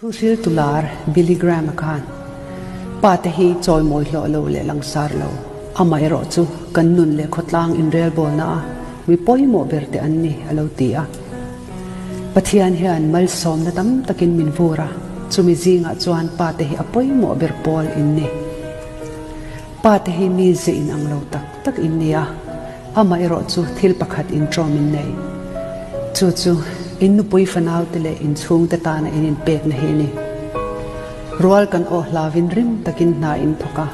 Thuhriltu lar Billy Graham-a khan, Pa te hi chawimawi hlawh lo leh langsar lo, amaherawh chu kan nun leh khawtlang inrelbawlna a mi pawimawh ber te an ni, a lo ti a. Pathian hian malsawmna tam takin min vur a, chumi zingah chuan pa te hi a pawimawh ber pawl in ni. Pa te hi mi ze inang lo tak tak in ni a, amaherawh chu thil pakhat inṭawm in nei. Chu chu in nupui fanaute leh in chhungte tana in inpekna hi a ni. Rual kan awh hlauvin rim takin hna in thawk a,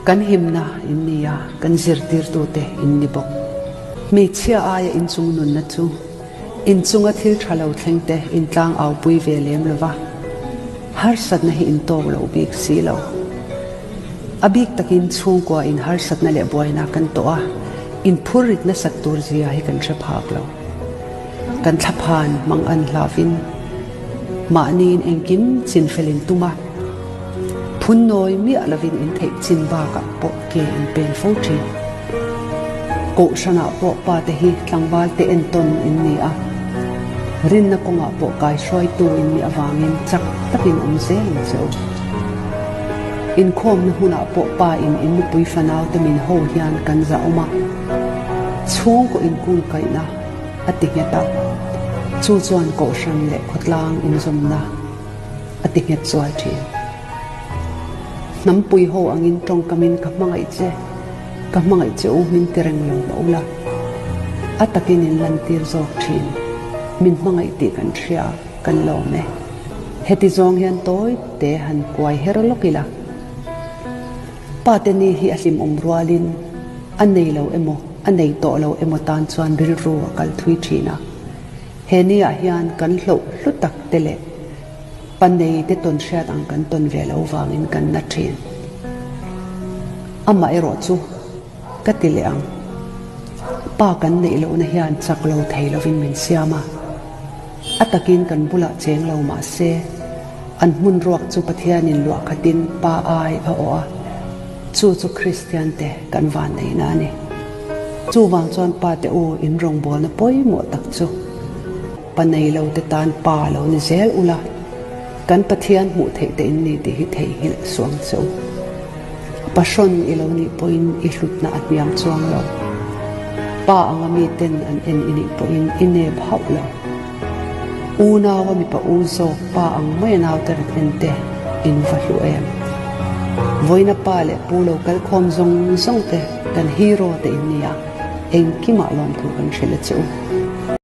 kan himna in ni a, kan zirtirtute in ni bawk. Hmeichhia aia inchung nunna chu inchunga thil tha lo thlengte intlang aupui ve lem lo va, harsatna hi intawk loh bik si lo. A bik takin chhungkua in harsatna leh buaina kan tawh a, inphurrit nasat tur zia hi kan hre phak lo. Kan thlaphan mang an hlauvin mahniin engkim chinfel in tum a, phunnawi miah lovin in theih chin bakah pawh ke in pen fo thin. Kohhranah pawh pate hi tlangval te entawn in ni a, rinna kawngah pawh kaihruaitu in nih avangin chak takin awm zel ang che u. Inkhawmna hmunah pawh pa in in nupui fanau te min ho hian kan zah awm a, chhungkaw inkungkaihna a ti nghet a, chu chuan kohhran leh khawtlang inzawmna a ti nghet zual thin. Hnampui ho angin tawngkamin ka hmangaih che, ka hmangaih che u min ti reng lo mah ula, a takin in lantir zawk thin, min hmangaih tih kan hria, kan lawm e. Heti zawng hian tawi te han kuai her lawk ila, pa te ni hi a hlimawm rualin a nei lo emaw, a nei tawh lo emaw tan chuan rilru a kal thui thin a. He ni ah hian kan hloh hlu tak te leh Pa nei te tawn hriat ang kan tawn ve lo vangin kan na thin. Amah erawh chu ka ti leh ang. Pa kan neih lohna hian chak lo thei lovin min siam a. A takin kan bulah cheng lo mah se, an hmun ruak chu Pathianin luah khatin Pa ai a awh a, chu chu Kristian te kan van neihna a ni. Chuvang chuan Pa te u in rawngbawlna pawimawh tak chu. Pa nei lo te tan pa lo ni zel ula, kan Pathian hmuh theih te in ni tih hi theihnghilh suang che u. Pa hrawn i lo nih pawhin i hlutna a hniam chuang lo. Pa anga mi ten an en i nih pawhin i nep hauh lo. Unaua mipa u zawk pa ang mai a naute rawn en te in va hlu em. Vawiina pa leh pu lo kal khawm zawng zawng te kan hero te in ni a, engkimah lawmthu kan hrilh a che u.